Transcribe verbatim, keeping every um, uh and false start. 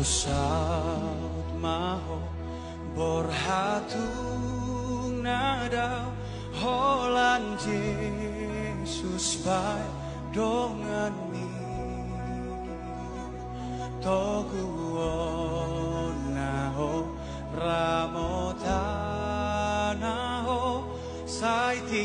Saut ma ho, borhat tu na dao, holan Jesus baen donganmi. Toguonna ho, ramotanna ho, sai ti